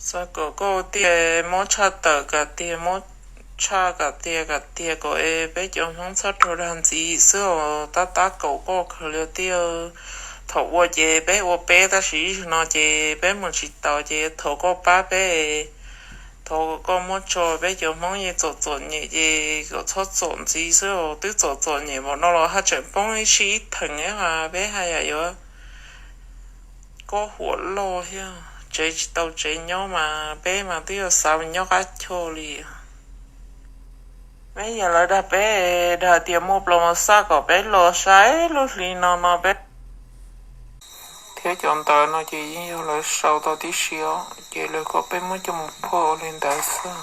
Xav kom koj tiag, muab tshaj tawm kom tiag, muab tshaj kom tiag kom tiag kom es peb cov Hmoob txhob raug dag ntxiv xwb os. Tab tab kaum koj kawg li tiag. Thaum ua ces peb ua peb tab sis ib zaug no ces peb mus tsis taus ces thov koj pab peb. Thov kom koj muab tso, peb cov Hmoob yeej txom txom nyem ces kom txhob txom ntxiv xwb os. Twb txom txom nyem npaum no los haj tseem poob ib sij ib theem, peb haj yam yuav kob huam loj thiab, tsev tsis tau tsev nyob mas peb mas twb yuav xav nyob qab choj li. Peb yog lawv dag peb, dag tias muaj plaub mos xaj kom peb los saib lub hli no no peb thiab cov ntawv no ces yeej yog lawv sau tau tib si os, ces lawv kom peb muab coj mus phoj ua li ntawd xwb.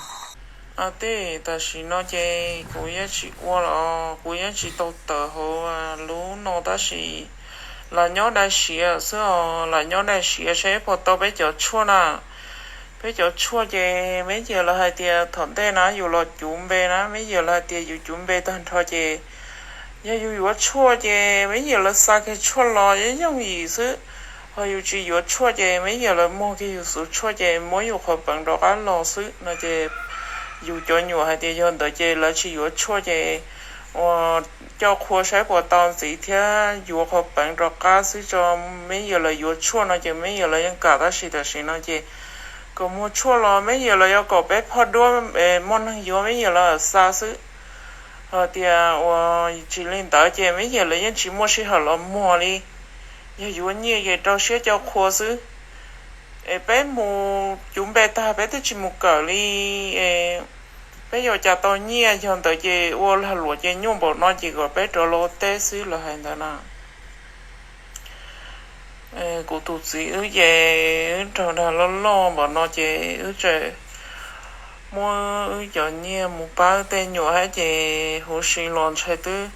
Tej tam sim no ces kuv yeej tsis ua los kuv yeej tsis tau tawm hauv lub no tab sis lam nyob dai siav xwb os, lam nyob dai siav saib puas tau peb cov tshuaj na. Peb cov tshuaj ces me yawg lawv hais tias thaum ntej na yus los cuv npe na, me yawg lawv hais tias yus cuv npe tag nrho ces yog yus yuav tshuaj ces me yawg lawv xa kiag tshuaj los yooj yooj yim xwb. Ho yus tsis yuav tshuaj ces me yawg lawv muag kiag yus xuv tshuaj ces muab yus qhov peev rov qab los xwb no ces yus cov nyuam hais tias yog ntawd ces lawv tsis yuav tshuaj ces ua coj qhua saib puas tau ntxiv thiab yuav qhov peev rov qab xwb tso. Me yawg lawv yuav tshuaj no ces me yawg lawv yeej kam tab sis tam sim no ces kom muag tshuaj los me yawg lawv yuav kom peb phoj duab, muaj neeg yuav me yawg lawv xa xwb. Ho tias ua tsis li ntawd ces me yawg lawv yeej tsis muaj sij hawm los muag li. Yog yuav nyiaj ces rau siab coj qhua xwb. Es peb mus cuv npe tag peb twb tsis mus kawm li, peb yuav cas tau nyiaj? Yog ntawd ces ua lag luam ces nyuaj npaum no ces kom peb rov los ua teb xwb, lawv hais ntawd na. Kuv tus txiv wb ces wb raug dag loj loj npaum no ces wb tseem muab wb cov nyiaj mus pab wb tej nyuam thiab ces huv si los ntshai twb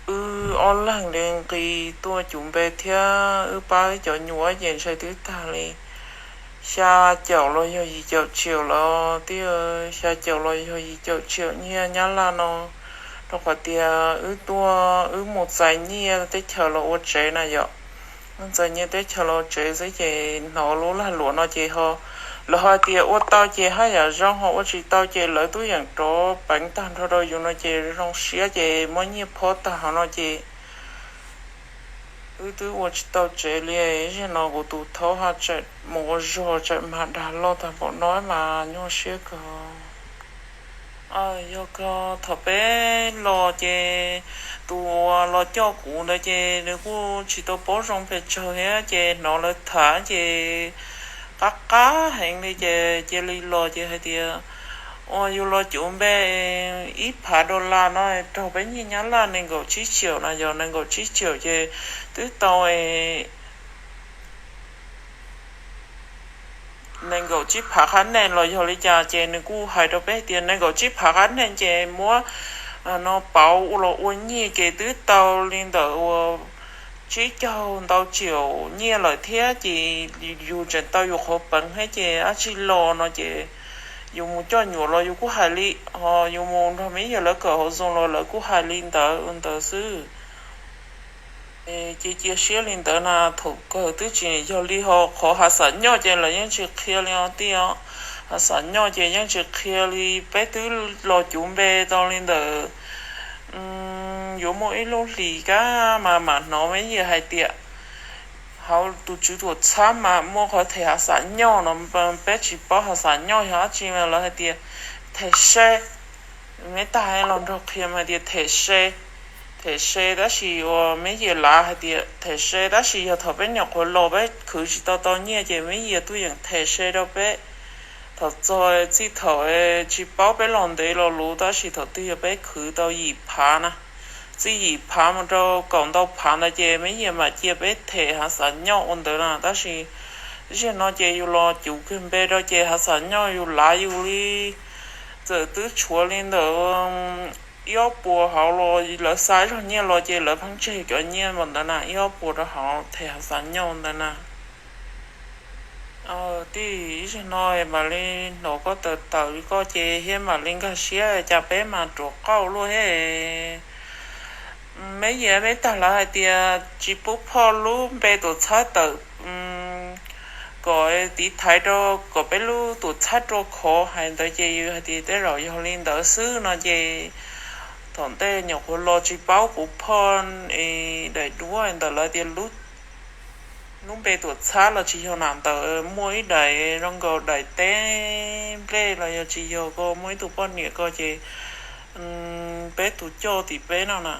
wb ob leeg li nqis tuaj cuv npe thiab wb pab wb cov nyuam ces ntshai twb tag li xya caum los yog yim caum tsiaum los tib, xya caum los yog yim caum tsiaum nyiaj Nyab Laj no, rau qhov tias wb tuaj wb mus txais nyiaj teb chaws los ua tsev na yom. Wb txais nyiaj teb chaws los ua tsev xwb ces hnov lub lag luam no ces ho lawv ho tias ua tau ces haj yam zoo, ho ua tsis tau ces lawv twb yeem rov peev tag nrho rau yus no ces zoo siab ces muab nyiaj phob tag hauv no ces wb twb ua tsis tau tsev li. Zaum no kuv tus thaub ho tseem mus ua zog tseem mag dag loj tag npaum no mas nyuaj siab kawg. Yog kawg thaum peb los ces tus uas los coj kuv ntawd ces nws kuj tsis tau paub zoo pes tsawg thiab ces hnov lawv tham ces qab qab heev li ces cia li los ces hais tias uas yus los cuv npe ib phav dollar no raug peb nyiaj Nyab Laj nees nkaum tsib tsiaum na, yog nees nkaum tsib tsiaum ces twb tau nees nkaum tsib phav qab nees los yog li cas ces nws kuj hais rau peb tias nees nkaum tsib phav qab nees ces muab no pauv los ua nyiaj ces twb tau li ntawm uas tsib caug ntau tsiaum nyiaj lawm thiab ces yus tseem tau yus qhov peev thiab ces dab tsi los no ces yus mus coj nyuam los yus kuj hais li, ho yus mus nrog me yawg lawv kawm hauv Zoom los lawv kuj hais li ntawd ntawd xwb. Ces cia siab li ntawd na, thaum kawg twb tsis yog li ho qhov hav xam nyoj ces lawv yeej tsis qhia li os tij os. Hav xam nyoj ces yeej tsis qhia li, peb twb los cuv npe tau li ntawd yuav muaj ib lub hlis kab mas mam hnov me yawg hais tias hauv tus tswv tuam txhab mas muaj qhov them hav xam nyoj no, peb tsis paub hav xam nyoj yog dab tsi mas lawv hais tias them se. Me tag los nrog qhia mas hais tias them se, them se tab sis uas me yawg lav hais tias them se tab sis yog thaum peb nyuam qhuav los peb khwv tsis tau tau nyiaj ces me yawg tuaj yeem them se rau peb. Thaum txog txij thaum tsis paub peb los ntev los luv tab sis thaum twg yog peb khwv tau yim phav na, txij yim phav mus rau kaum ntau phav ntawd ces me yawg mam cia peb them hav xam nyoj ua ntawd na. Tab sis zaum no ces yus los cuv kiag npe rau ces hav xam nyoj yus lav yus li, txawm twb tshuav li ntawd ib ob puas hauv los lawv xa ib zaug nyiaj los ces lawv pheej tseg cov nyiaj npaum ntawd na, ib ob puas rau hauv them hav xam nyoj ntawd na. Tij, ib zaug no mam li hnov koj tawm tawm li koj ces thiab mam li nkag siab cas peb mas ruam qauj luaj thiab. Me yawg me tag lawv hais tias tsis pub phoj lub npe tuam txhab tawm kom tiv thaiv rau kom peb lub tuam txhab rua khov hais ntawd ces yus hais tias tej zaum yog li ntawd xwb no ces thaum ntej nyuam qhuav los tsis paub kuv phoj es daim duab ntawm lawv tias lub npe tuam txhab los tsis yog nam ntawd, muaj ib daim zoo nkaus daim teb nplej los yog tsis yog ko muaj ib tug poj niam ko ces peb tus coj tim peb no na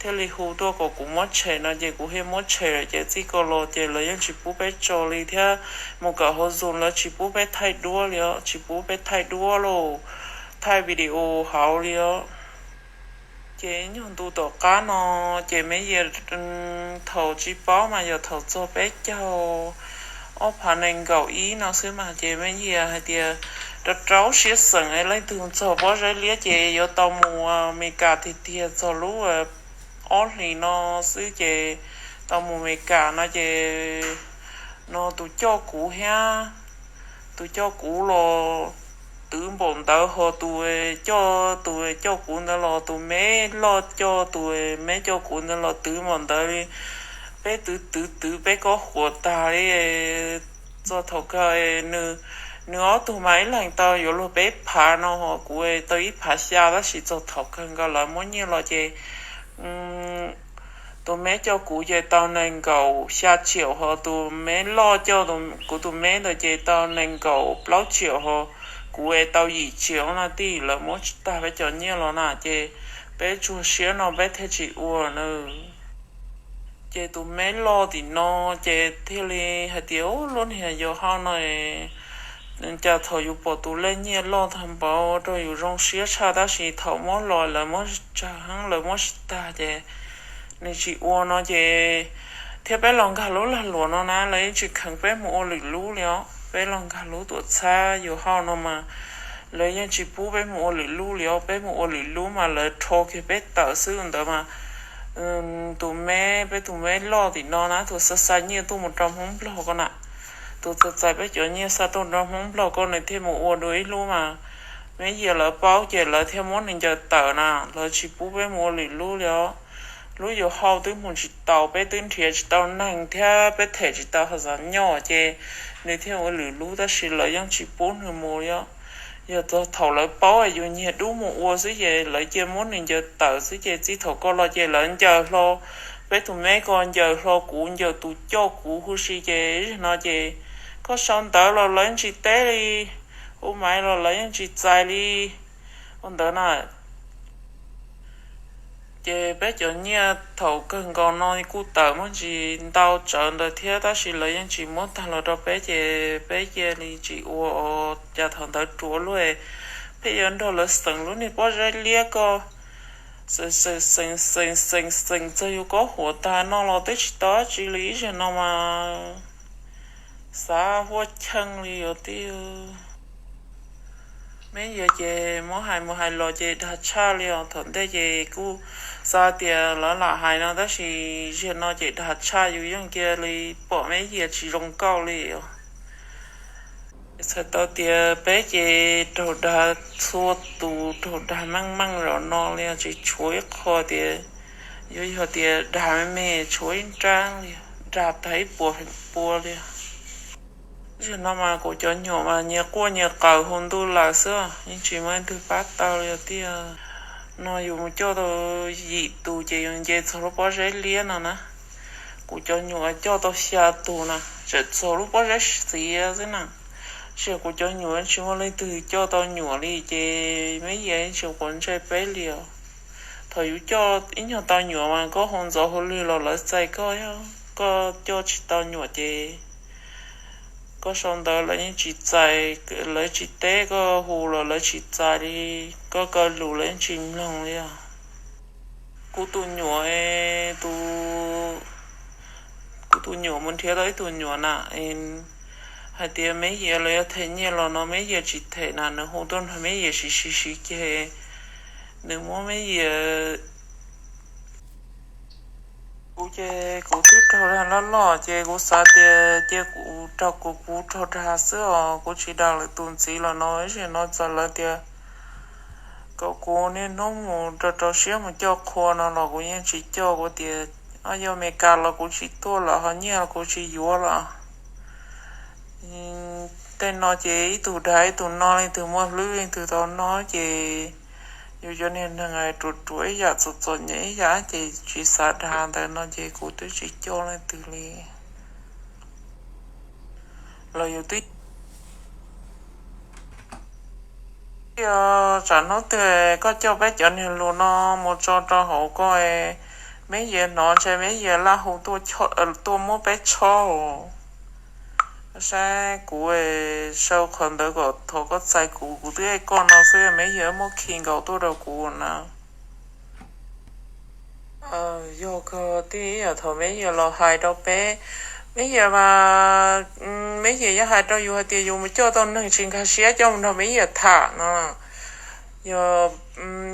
thiaj li hu tuaj kom kuv muab tshem no ces kuv thiaj muab tshem lawm ces txij ko los ces lawv yeej tsis pub peb tso li thiab mus kawm hauv Zoom lawv tsis pub peb thaij duab li os, tsis pub peb thaij duab los thaij video hauv li os. Ces nyuag ntu tom qab no ces Meb Yias thaum tsis paub mas yog thaum txog peb caug ob phav nees nkaum ib no xwb mas ces Meb Yias hais tias rau rau siab xeem leej twg txog pob zeb liab ces yuav tau mus Amelikas tiag tiag txog lub ob hlis no xwb ces tau mus Amelikas no ces no tus coj kuv thiab tus coj kuv los twv npaum ntawd ho tus coj, tus coj kuv ntawd los tus Meb loj coj, tus Meb coj kuv ntawd los twv npaum ntawd li. Peb twv twv twv peb kob huam tag li. Txog thaum kawg nws ob tug mas ib leeg tau yuav luag peb phav no ho kuv tau ib phav xya tab sis txog thaum kawg nkaus lawv muab nyiaj los ces tus Meb coj kuv ces tau nees nkaum xya tsiaum ho tus Meb loj coj, kuv tus Meb ntawd ces tau nees nkaum plaub tsiaum ho kuv es tau yim tsiaum no tij lawv muab tag peb cov nyiaj los na ces peb tsuag siab no peb thiaj tsis ua na. Ces tus Meb loj tim no ces thiaj li hais tias ub lub niag Yauv Hau no cas thaum yus pom tus lej nyiaj loj tag npaum rau yus zoo siab tshaj tab sis thaum muab los lawv muab tsawg heev lawv muab tsis tag ces nws tsis ua no ces thiab peb los nkag lub lag luam no na lawv yeej tsis kheev peb mus ua lwm lub li os. Peb los nkag lub tuam txhab Yauv Hau no mas lawv yeej tsis pub peb mus ua lwm lub li os. Peb mus ua lwm lub mas lawv rho kiag peb tawm xwb ntawd mas tus Meb, peb tus Meb loj tim no na tus xa xa nyiaj tuaj mus rau Hmoob Nplog ko na, tus txais txais peb cov nyiaj xa tuaj rau Hmoob Nplog ko nws thiaj mus ua dua ib lub mas Meb Yias lawv paub ces lawv thiaj muab nws ncaws tawm na, lawv tsis pub peb mus ua lwm lub li os. Lub Yauv Hau twb mus tsis taus, peb twb nrhiav tsis tau neeg thiab peb them tsis tau ha xav nyoj ces nws thiaj ua lwm lub tab sis lawv yeej tsis pub nws mus li os. Yog txog thaum lawv paub yus nyiag dub mus ua xwb ces lawv cia muab nws ncaws tawm xwb ces txij thaum ko los ces lawv ncaws hlo peb tus Meb ko, ncaws hlo kuv, ncaws tus coj kuv huv si ces no ces koj sau ntawv los lawv yeej tsis teb li, hu maiv los lawv yeej tsis txais li. Ua ntawd na ces peb cov nyiaj thaum kawg nkaus no kuj tawm muaj tsis ntau tsawv ntawd thiab tab sis lawv yeej tsis muab tag los rau peb ces peb cia li tsis ua os. Cas thaum ntawd ruam luaj, peb yuav nrog lawv xeem lub niag pob zeb liab ko, xeem xeem xeem xeem xeem xeem txog yus kob huam tag no los twb tsis tau dab tsi li ib zaug no mas xav huaj cheej li os tij. Meb Yias ces muab hais mus hais los ces dag tshaj li os. Thaum ntej ces kuj xav tias lawv lam hais no tab sis zaum no ces dag tshaj, yus yeej cia li pom Meb Yias tsis zoo nkauj li os. Txhais tau tias peb ces raug dag txhua tus, raug dag meej meej zaum no li tsis tshuav ib qho tias yuav yog tias dag me me tshuav ib nrab li, dag tag ib puas feem pua li. Zaum no mas kuv cov nyuam mas nyias quaj nyias qawm hu ntuj lawm xwb, yeej tsis muaj leej twg pab tau li os tij. No yus mus coj tau yim tus ces yus nce txog lub pob zeb liab no na. Kuv cov nyuam coj tau xya tus na, tseem txog lub pob zeb xiav xwb na. Tsis yog kuv cov nyuam tsis muaj leej twg coj tau nyuam li ces Meb Yias tsis quav ntsej peb li os. Thaum yus coj ib nyuag tau nyuam mas koj hu ntxov hu lwg los lawv txais koj, yog koj coj tsis tau nyuam ces koj sau ntawv lawv yeej tsis txais, lawv tsis teb, koj hu los lawv tsis txais li, koj kaw lus lawv yeej tsis mloog li os. Kuv tus nyuam, tus, kuv tus nyuam mus nrhiav tau ib tug nyuam na, hais tias Meb Yias lawv yuav them nyiaj los no Meb Yias tsis them na, nws hu tuaj nrog Meb Yias siv siv siv ceg, nws muab Meb Yias Kuv ces kuv twb raug dag loj loj ces kuv xav tias cia kuv raug, kuv kuv raug dag xwb os, kuv tsis dag lwm tus ntxiv los no ib zaug no txawm lawv tias kom kuv niaj hnub mus rau rau siab mus coj qhua no los kuv yeej tsis coj, kuv tias yog Amelikas los kuv tsis tuaj lawm, ho nyiaj los kuv tsis yuav lawm. Tej no ces ib tug dag ib tug noj, leej twg muaj hlwb leej twg tau noj ces yus cov niag neeg ruam ruam ib yam, txom txom nyem ib yam ces tsis xav dag ntawd no ces kuv twb tsis coj leej twg li. Los yus twb tsam hnub twg koj coj peb cov niag lus no mus tso rau hauv koj, Meb Yias hnov ntshe Meb Yias laj hu tuaj muab peb tshob. Saib kuv sau qhov ntawd kom thov koj txais kuv, kuv twb ej koj no xwb, Meb Yias muab khi nkaus tuaj rau kuv na. Yog kawg, tij, yam thaum Meb Yias los hais rau peb, Meb Yias mas, Meb Yias yuav hais rau yus hais tias yus mus coj tau neeg tsis nkag siab coj mus nrog Meb Yias tham no. Yog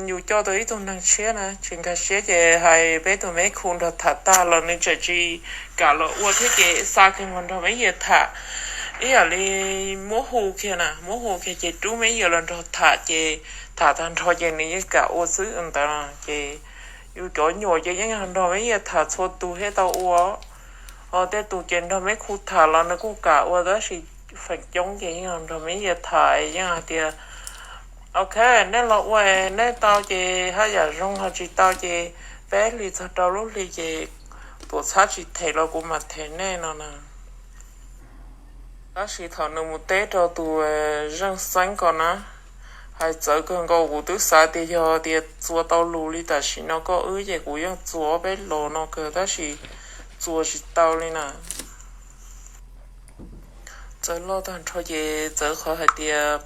yus coj tau ib tug neeg tshiab na tsis nkag siab ces hais peb tus me khu nrog tham tag los nws tseem tsis kam los ua thiab ces xa kiag mus nrog Meb Yias tham. Ib yam li muab hu kiag na, muab hu kiag ces rub Meb Yias los nrog tham ces tham tag nrho ces nws yeej kam ua xwb ntawd ces yus cov nyuam ces yeej nrog Meb Yias tham txhua tus thiab tau ua. Ho tej tus ces nrog Meb khu tham los nws kuj kam ua tab sis feem coob ces yeej nrog Meb Yias tham yeej hais tias, ok, nej los ua, nej tau ces haj yam zoo, ho tsis tau ces peb hlis txog rau lub hli ces tuam txhab tsis them los kuv mam them nej no na. Tab sis thaum nws mus teb rau tus Zeej Xeeb ko na, hais txawv kawg nkaus, kuv twb xav tias yog tias txuas tau lus li tam sim no koj wb ces kuv yeej txuas ob peb los no kawg tab sis txuas tsis tau li na. Txawv loj tag nrho ces txawv qhov hais tias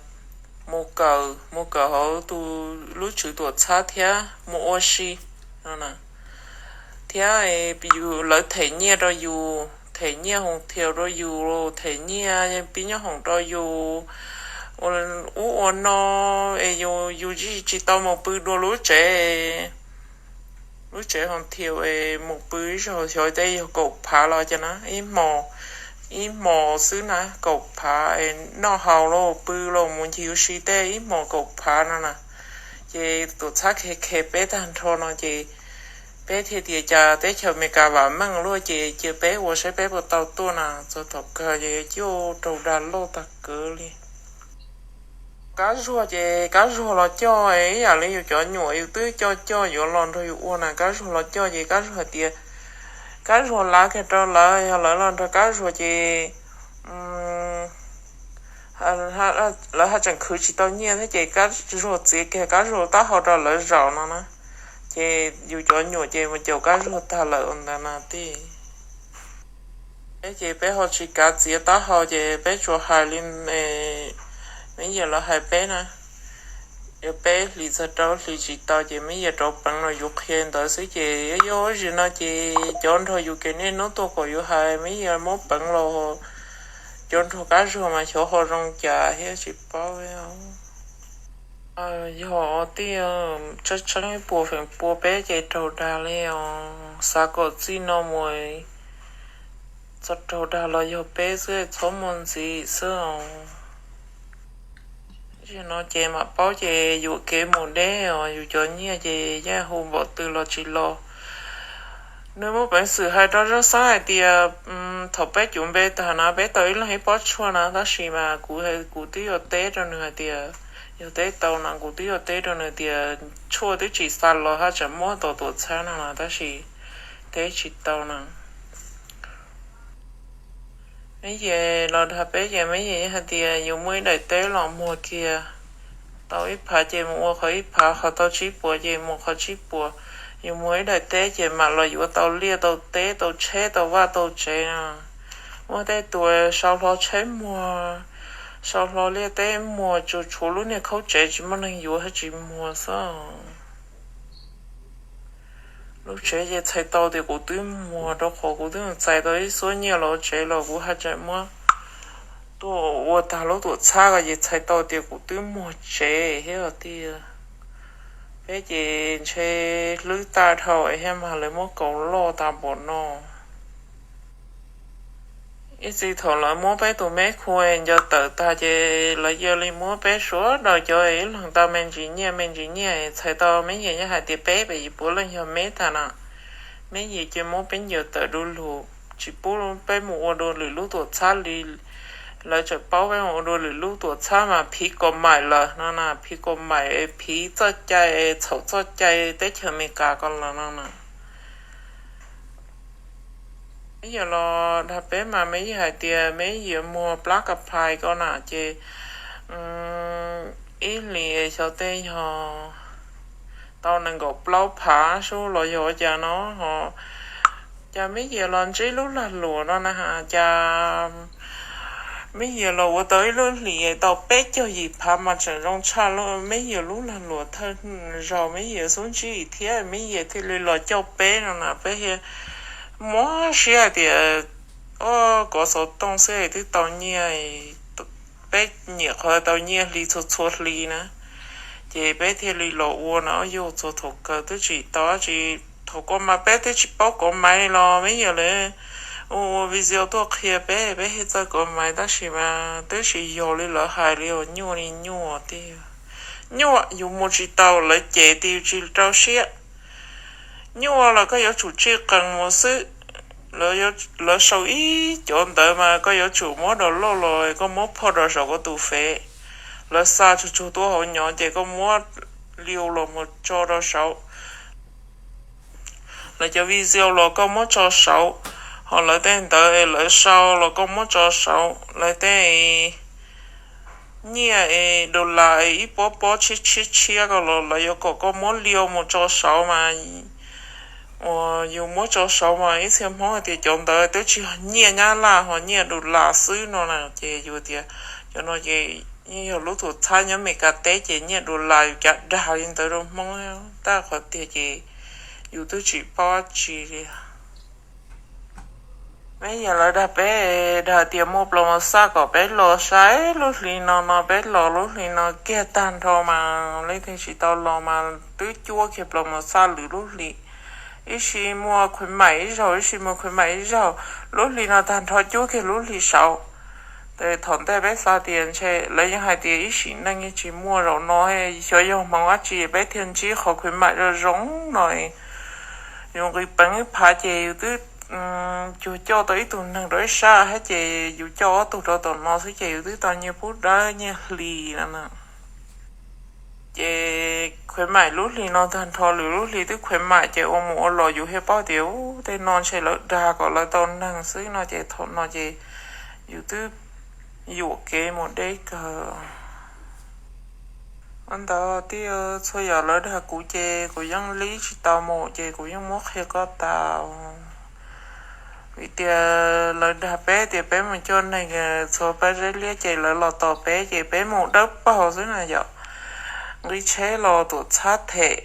mus kawm, mus kawm hauv tus lub tswv tuam txhab thiab mus ua si no na. Thiab lawv them nyiaj rau yus, them nyiaj hoos thiaus rau yus, them nyiaj pib nyob hoom rau yus, ua ub ua no es yus tsis tau mus pw dua lub tsev, lub tsev hoos thiaus es mus pw ib zaug xyov tej yog kaum phav los cas na, ib hmos, ib hmos xwb na kaum phav, noj haus los pw los mus ncig ua si tej ib hmos kaum phav no na. Ces tuam txhab khe khe peb tag nrho no ces peb thiaj tias cas teb chaws Amelikas vam meej luaj ces cia peb ua saib peb puas tau tuaj na. Txog thaum kawg ces cuaj raug dag loj tag kawg li. Kab Zuag ces Kab Zuag los coj ib yam li yus cov nyuam yus twb coj coj yuav los nrog yus ua na, Kab Zuag los coj ces Kab Zuag hais tias Kab Zuag lav kiag rau lawv, yog lawv los nrog Kab Zuag ces lawv haj tseem khwv tsis tau nyiaj thiab ces Kab Zuag txiav kiag Kab Zuag taub hau rau lawv zaum no na. Ces yus cov nyuam ces mus caum Kab Zuag tag lawm ua ntawd na tij. Peb ces peb ho tsis kav txiav taub hau ces peb tsuas hais li Meb Yias lawv hais peb na. Yog peb hlis txog rau hlis tsis tau ces Meb Yias rauv peev los yus qhia ntawd xwb ces yuav yog zim no ces cov nrog yus kev niaj hnub tuaj kom yus hais Meb Yias muab peev los, cov nrog Kab Zuag mas xyov ho zoo cas thiab tsis paub. Yog tij, tseeb tseeb puas feem pua peb ces raug dag li os, xav kom txij no mus txog raug dag los yog peb xwb txhob muaj ntxiv xwb os. Zim no ces mam paub ces yuam kev mus deb os, yus cov nyiaj ces yeej hu npaum twg los tsis los. Nws muaj peev xwm hais rau Zeej Xeeb hais tias thaum peb cuv npe tag na peb tau ib leeg ib pob tshuaj na, tab sis mas kuv, kuv twb yuav teb rau nws hais tias, yog teb tau no kuv twb yuav teb rau nws tias tshuaj twb tsis xa los haj tseem muab tau tuam txhab no na, tab sis teb tsis tau na. Meb Yias los dag peb ces Meb Yias hais tias yus muaj ib daim teb los muag kiag, tau ib phav ces mus ua qhov ib phav, qhov tau tsib puas ces mus qhov tsib puas. Yus muag ib daim teb ces mam los yuav tau liaj tau teb tau tsheb tau vaj tau tsev no. Muaj tej tus sau hlo tsheb muag, sau hlo liaj teb muag, tsuas tshuav lub niag khaub tsev tsis muaj neeg yuav thiab tsis muag xwb. Lub tsev ces txhais tau tias kuv twb muag rau qhov kuv twb txais tau ib xuab nyiaj los tsev los kuv haj tseem muab tuaj ua tag lub tuam txhab ko ces txhais tau tias kuv twb muag tsev thiab tiag. Peb ces ntshe hlwb tag dhau thiab mas lawv muab kaus loj tag npaum no. Ib txhij thaum lawv muab peb tus meb khu ncaws tawm tag ces lawv cia li muab peb sawv daws cov ib leeg tau me ntsis nyiaj me ntsis nyiaj, txhais tau Meb Yias yeej hais tias peb pem yim puav leej yog meb tag na. Meb Yias cia muab peb ncaws tawm du lug, tsis pub peb mus ua dua lwm lub tuam txhab li. Lawv tseem paub peb mus ua dua lwm lub tuam txhab mas phiv kos maim lawm no na, phiv kos maim, phiv txoj cai, txhaum txoj cai teb chaws Amelikas ko lawm no na. Meb yuav los dag peb mas meb yuav hais tias meb yuav muag plab ka phais ko na ces ib hlis xyov tej yog tau nees nkaum plaub phav sub los yog ua cas no ho. Cas meb yuav los ntsib lub lag luam no na has, cas meb yuav los ua tau ib lub hlis tau peb caug yim phav mas tseem zoo tshaj meb yuav lub lag luam thawj zaug meb yuav xub ntsib thiab meb yuav thiaj li los coj peb no na. Peb thiaj muab siab hais tias, o, kov xov tooj xwb twb tau nyiaj, peb nyuam qhuav tau nyiaj hli txhua txhua hli na. Ces peb thiaj li los ua no, yog txog thaum kawg twb tsis tau dab tsi. Thaum kov maiv peb twb tsis paub kov maiv li los meb yuav lawv ua ua video tuaj qhia peb, peb thiaj txawj kov maiv, tab sis mas twb tsis yog li lawv hais li uas nyuaj li nyuaj tiag. Nyuaj yus mus tsis tau, lawv cem tias yus tsis rau siab. Nyuaj los koj yuav tsum tsij qees mus xwb. Lawv sau ib cov ntawv mas koj yuav tsum muab download los koj muab phoj rau saum koj tus fev. Lawv xa tsug tsug tuaj hauv nyob ces koj muab liu los mus tso rau saud. Lawv cov video los koj muab tso saud, ho lawv tej ntawv es lawv sau los koj muab tso saud, lawv tej nyiaj es dollar es ib pob pob tshiab tshiab tshiab ko los lawv yuav kom koj muab liu mus tso saud mas uas yus muab tso saud mas ib txhia Hmoob hais tias cov ntawd twb tsis yog nyiaj Nyab Laj ho nyiaj dollar xwb no na. Ces yus tias cov no ces yeej yog lub tuam txhab nyob Meskas teb ces nyiaj dollar yus cas dag li ntawd rau Hmoob. Tab qhov tiag ces yus twb tsis paub dab tsi li. Meb yog lawv dag peb, dag tias muaj plos mos xaj kom peb los saib lub hli no no, peb los lub hli no kiag tag nrho mas leej twg tsis tau los mas twb cuab kiag plos mos xaj lwm lub hli. Ib sij muaj khuyến mại ib zaug, ib sij muaj khuyến mại ib zaug, lub hli no tag nrho cuab kiag lub hli saud. Ces thaum ntej peb xav tias ntshe lawv yeej hais tias ib sim neej yeej tsis muaj zaum no, xyov yog hmoov dab tsi peb thiaj ntsib qhov khuyến mại zoo zoo no. Yus nqis peev ib phav ces yus twb cuag coj tau ib tug neeg rau ib sab thiab ces yus coj ob tug rau tom no xwb ces yus twb tau nyiaj pub dawb nyiaj hli no na. Ces khuyến mại lub hli no tag nrho lwm lub hli twb khuyến mại ces ua mus ua los yus thiaj paub tias ub, tej no ntshe lawv dag kom lawv tau neeg xwb no ces thaum no ces yus twb yuam kev mus deb kawg. Ua ntawd tij, txhua yam lawv dag kuv ces kuv yeej lib tsis tau mus ces kuv yeej muab qhia koj tas. Vim tias lawv dag peb tias peb mus coj neeg txhua pab zeb liab ces lawv los tos peb ces peb mus dawb paug xwb na yom. Nqi tsheb los tuam txhab them,